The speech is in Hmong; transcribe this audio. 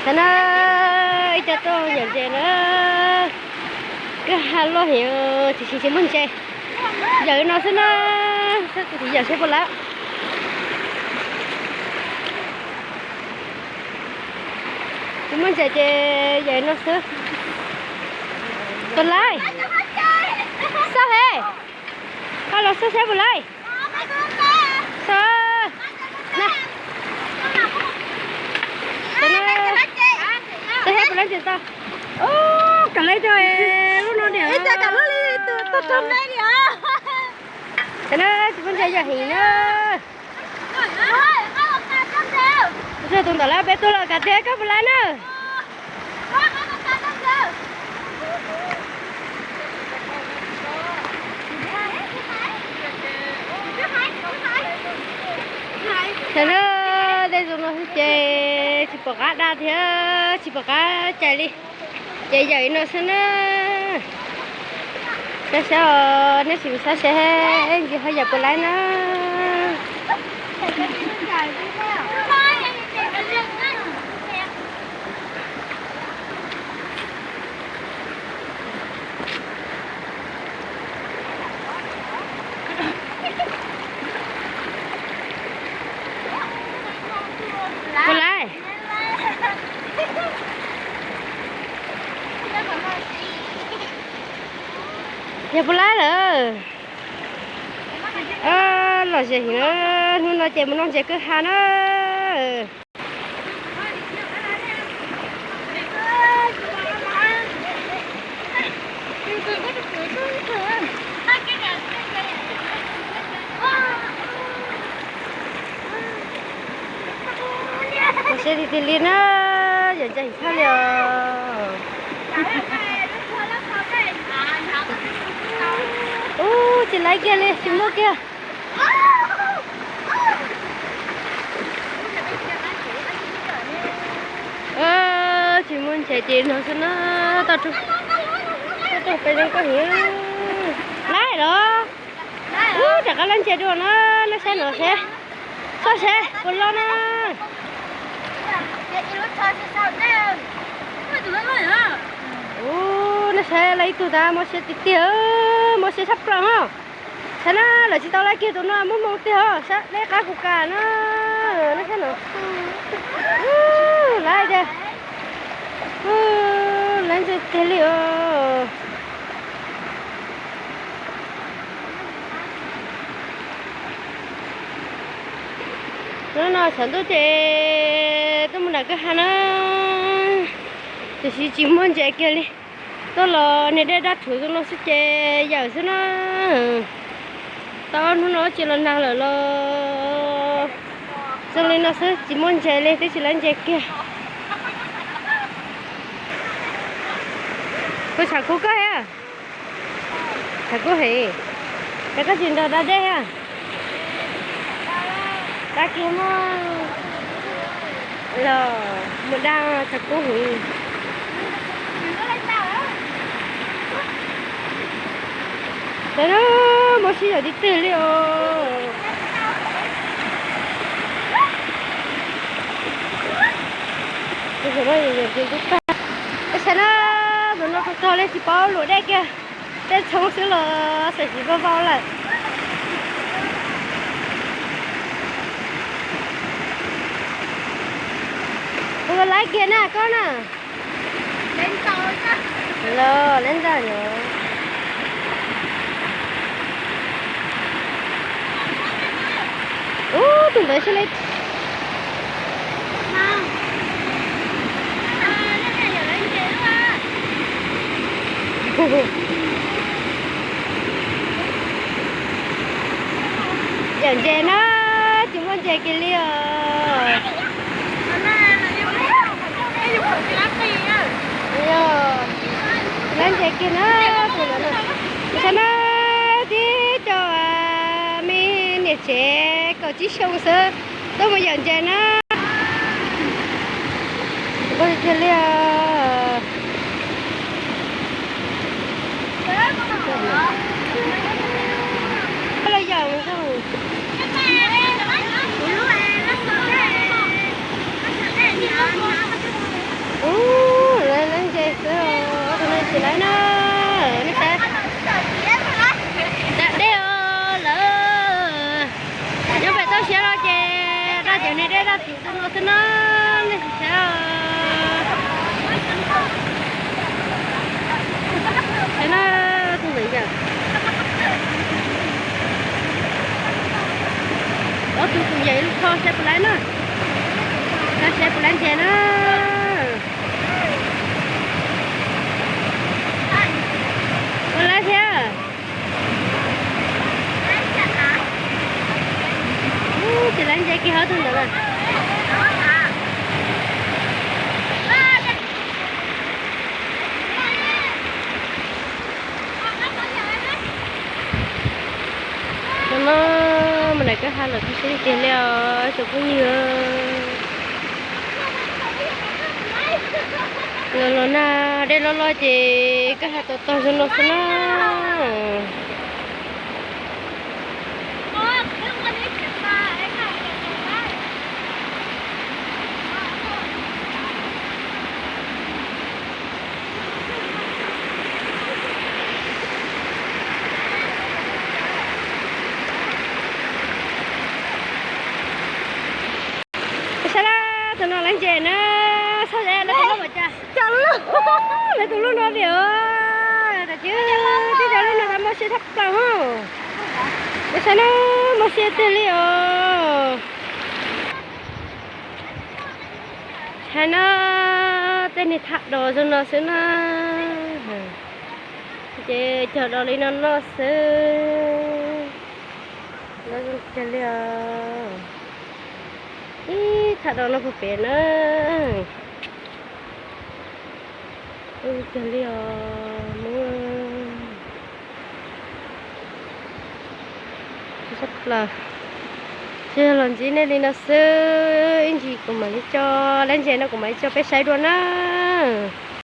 Tam no ib co tuaj yawm ntses na, kwj ha loj heev, tiam sis tsis muaj ntses, yawm no xwb na, saib tus txiv yawm seb puas laiv. Tsis muaj ntses ces yawm no xwb. Puas laiv? Xauj he, koj los xauj seb puas laiv. Xauj seb puas laiv ntses tau. Ub, kam laiv tau lub no niam. Tam no tsis muaj ntses yawm heev na. Tus ntawm lawv peb tuaj los kav tias koj puas laiv na. Tam no dej zoo no xwb ces tsis pom qab da thiab tsis pom qab cais li, ces yawm no xwb na. Saib saib os, neb sim saib seb ntses ho yawm puas laiv na. Puas laiv? Yog puas laiv lawm. Lom zem heev na, hnub no ces mus noj ntses kwj ha na. Mus seb tig tig li na, yawm ntses tshaj li os. Ub, tsis laiv kiag li, tsis muaj kiag. Tsis muaj ntses ces no xwb na, toj roob peb zoo nkauj heev. Laiv los. Ub, rov qab laiv ntses dua na, nej saib no seb, txhob seb puas loj na. Ub, nej saib laiv ib tug tas, mob siab tiag tiag, mob siab tshaj plaws os. Saib na, lawv tsis tau laiv kiag tus no, muaj hmoo tiag os, saib deb qab kuv kam na. Nej saib no, laiv tiag, laiv ntses tiag li os. Hnub no tshav ntuj ces tuaj mus nram kwj ha na, tiam sis tsis muaj ntses kiag li. Tuaj los niag dej daj rhuav zoo no xwb ces yawm xwb na. Tau hnub no ces los nag lawm los zoo li no xwb, tsis muaj ntses li, twb tsis laiv ntses kiag. Kuv tshav kub koj thiab. Tshav kub heev. Ces koj tsis nrog da dej thiab? Da kiag mog. Los mus da, tshav kub heev. Ces na, mob siab yam tib teg li os. Tab sis na, tus no tog tog li tsis paub luam dej kiag, dej tshoob xwb los xam tsis vau vau lawm. Ua laiv kiag na koj na. Los laiv ntau yom. Ub, tus ntawd sib li. Yawm ntses na, tsis muaj ntses kiag li os. Laiv ntses kiag na, tus ntawd na. Saib na, tib co me niam tsev kaum tsib xyoo xwb tuaj mus yawm ntses na. Nqus tiag li os. Los yawm mus. Laj tus no xwb na, nej sim saib. Saib na, tus ntawd yog ob tug tus yam ib lub kho saib puas laib na. Saib puas laib ntses na. Puas laib thiab. Tsis laib ntses kiag hauv tus ntawd lawm. Tus no mas nram kwj ha los tu siab tiag tiag li os tsoom phooj ywg. Los los na, dej loj loj ces kwj ha tog tog zoo no xwb na. Saib lawm, tus no laib ntses na, saib lawv tus lub ua cas. Lawv tus lub no li os, tam sim no tej cov lub no tas muaj siab tshaj plaws hos. Saib na, muaj siab tiag li os. Saib na, tej niag thaj dos zoo no xwb na. Ces cog dos li no no xwb. Lawv zoo tiag li os. Ib thaj dos no puag pem na. Zoo tiag li os. Tshaj plaws. Tsuas yog los ntsib nej li no xwb, ib ntsis kuv mam li tso, laib ntses no kuv mam li tso peb saib dua na.